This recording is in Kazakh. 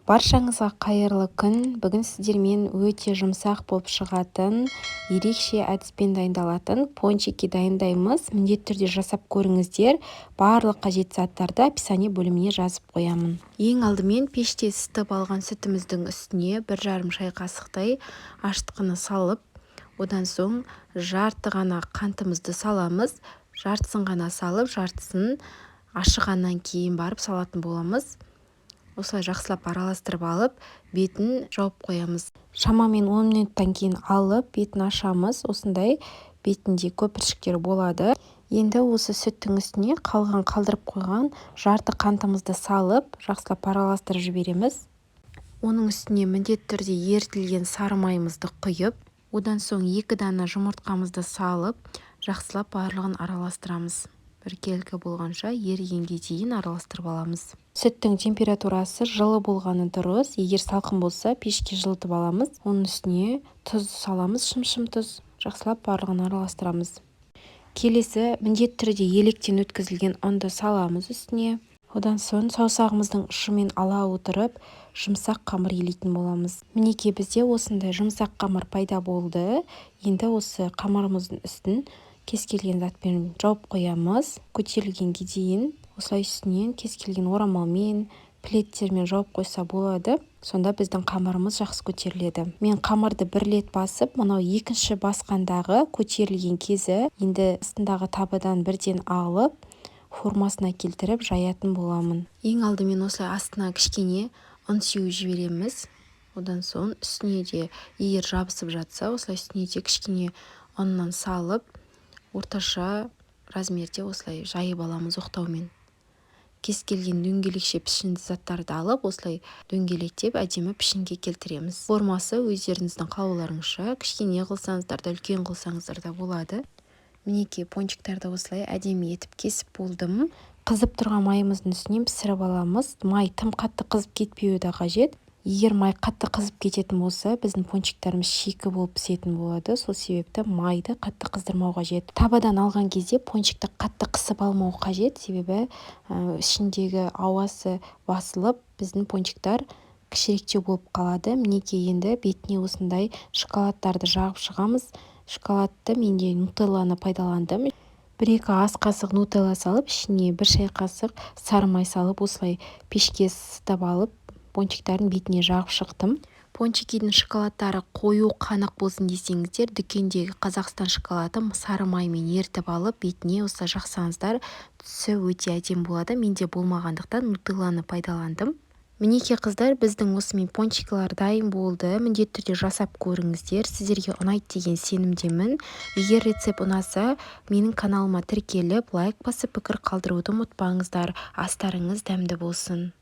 Баршаңызға қайырлы күн! Бүгін сіздермен өте жұмсақ болып шығатын, ерекше әдіспен дайындалатын пончики дайындаймыз. Міндетті түрде жасап көріңіздер. Барлық қажетті заттарды описание бөліміне жазып қоямын. Ең алдымен пеште ысытып алған сүтіміздің үстіне 1,5 шай қасықтай ашытқыны салып, одан соң жарты ғана қантымызды саламыз. Жартысын ғана салып, жартысын ашығаннан кейін барып салатын боламыз. Осылай жақсылап араластырып алып, бетін жауып қоямыз. Шамамен 10 минуттан кейін алып, бетін ашамыз. Осындай бетінде көпіршіктер болады. Енді осы сүттің үстіне қалған, қалдырып қойған жарты қантымызды салып, жақсылап араластырып жібереміз. Оның үстіне міндетті түрде ерітілген сары майымызды құйып, одан соң 2 дана жұмыртқамызды салып, жақсылап барлығын араластырамыз. Біркелкі болғанша, ерігенге дейін араластырып аламыз. Сүттің температурасы жылы болғаны дұрыс. Егер салқын болса, пешке жылытып аламыз. Оның үстіне тұз саламыз, шымшым тұз. Жақсылап барлығын араластырамыз. Келесі міндетті түрде електен өткізілген ұнды саламыз үстіне. Одан соң саусағымыздың ұшымен ала отырып, жұмсақ қамыр илейтін боламыз. Мінекей, бізде осындай жұмсақ қамыр пайда болды. Енді осы қамырымыздың үстін кез келген затпен жауып қоямыз көтерілгенге дейін. Осылай үстінен кез келген орамалмен, пледтермен жауып қойса болады. Сонда біздің қамырымыз жақсы көтеріледі. Мен қамырды бір рет басып, мынау екінші басқандағы көтерілген кезі. Енді астындағы табадан бірден алып, формасына келтіріп жаятын боламын. Ең алдымен осылай астына кішкене ұн сеуіп жібереміз. Одан соң үстіне де, егер жабысып жатса, осылай үстіне де кішкене ұннан салып, орташа размерде осылай жайып аламыз оқтаумен. Кез келген дөңгелекше пішінді заттарды алып, осылай дөңгелектеп, әдемі пішінге келтіреміз. Формасы өздеріңіздің қалауларыңызша, кішкене қылсаңыздар да, үлкен қылсаңыздар да болады. Мінекей, пончиктарды осылай әдемі етіп кесіп болдым. Қызып тұрған майымыздың үстінен пісіріп аламыз. Май тым қатты қызып кетпеуі де қажет. Егер май қатты қызып кететін болса, біздің пончиктарымыз шикі болып пісетін болады. Сол себепті майды қатты қыздырмау қажет. Табадан алған кезде пончикті қатты қысып алмау қажет, себебі ішіндегі ауасы басылып, біздің пончиктар кішіректеу болып қалады. Мінекей, енді бетіне осындай шоколадтарды жағып шығамыз. Шоколадты менде Нутелланы пайдаландым. 1-2 ас қасық Нутелла салып, ішіне 1 шай қасық сары май салып, осылай пешке ысытып алып, пончиктардың бетіне жағып шықтым. Пончикидің шоколадтары қою, қанық болсын десеңіздер, дүкендегі Қазақстан шоколады сары маймен ерітіп алып, бетіне осылай жақсаңыздар, түсі өте әдемі болады. Менде болмағандықтан, Нутелланы пайдаландым. Мінекей, қыздар, біздің осымен пончикалар дайын болды. Міндетті түрде жасап көріңіздер, сіздерге ұнайды деген сенімдемін. Егер рецепт ұнаса, менің каналыма тіркеліп, лайк басып, пікір қалдыруды ұмытпаңыздар. Астарыңыз дәмді болсын!